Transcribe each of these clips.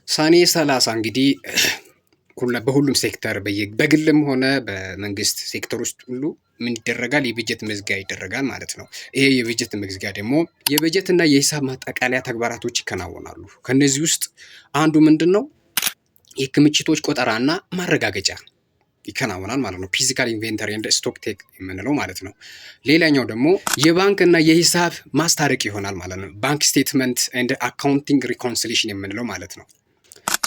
ሰኔ 30 እንግዲህ በሁሉም ሴክተር፣ በግልም ሆነ በመንግስት ሴክተር ውስጥ ሁሉ ምን ይደረጋል? የበጀት መዝጊያ ይደረጋል ማለት ነው። ይሄ የበጀት መዝጊያ ደግሞ የበጀት እና የሂሳብ ማጠቃለያ ተግባራቶች ይከናወናሉ። ከነዚህ ውስጥ አንዱ ምንድን ነው? የክምችቶች ቆጠራና ማረጋገጫ ይከናወናል ማለት ነው። Physical inventory and stock take የምንለው ማለት ነው። ሌላኛው ደግሞ የባንክ እና የሂሳብ ማስታረቅ ይሆናል ማለት ነው። Bank statement and accounting reconciliation የምንለው ማለት ነው።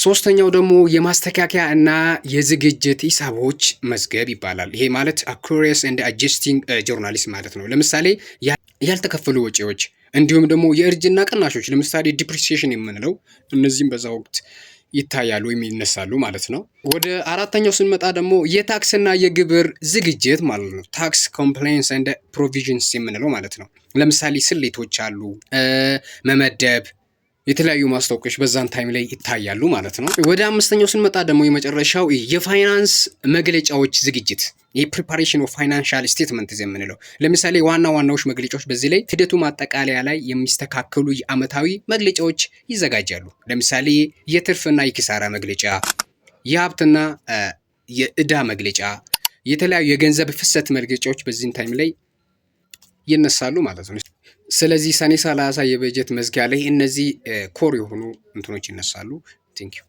ሶስተኛው ደግሞ የማስተካከያ እና የዝግጅት ሂሳቦች መዝገብ ይባላል። ይሄ ማለት accruals and adjusting journals ማለት ነው። ለምሳሌ ያልተከፈሉ ወጪዎች እንዲሁም ደግሞ የእርጅና ቅናሾች፣ ለምሳሌ depreciation የምንለው፣ እነዚህም በዛ ወቅት ይታያሉ ወይም ይነሳሉ ማለት ነው። ወደ አራተኛው ስንመጣ ደግሞ የታክስና የግብር ዝግጅት ማለት ነው። Tax compliance and provisions የምንለው ማለት ነው። ለምሳሌ ስሌቶች አሉ፣ መመደብ፣ የተለያዩ ማስታወቂያዎች በዛን time ላይ ይታያሉ ማለት ነው። ወደ አምስተኛው ስንመጣ ደግሞ የመጨረሻው የፋይናንስ መግለጫዎች ዝግጅት፣ የ preparation of financial statement የምንለው፣ ለምሳሌ ዋና ዋናዎች መግለጫዎች፣ በዚህ ላይ ሂደቱ ማጠቃለያ ላይ የሚስተካከሉ የአመታዊ መግለጫዎች ይዘጋጃሉ። ለምሳሌ የትርፍና የኪሳራ መግለጫ፣ የሀብትና የዕዳ መግለጫ፣ የተለያዩ የገንዘብ ፍሰት መግለጫዎች በዚህን time ላይ ይነሳሉ ማለት ነው። ስለዚህ ሰኔ 30 የበጀት መዝጊያ ላይ እነዚህ core የሆኑ እንትኖች ይነሳሉ። Thank you.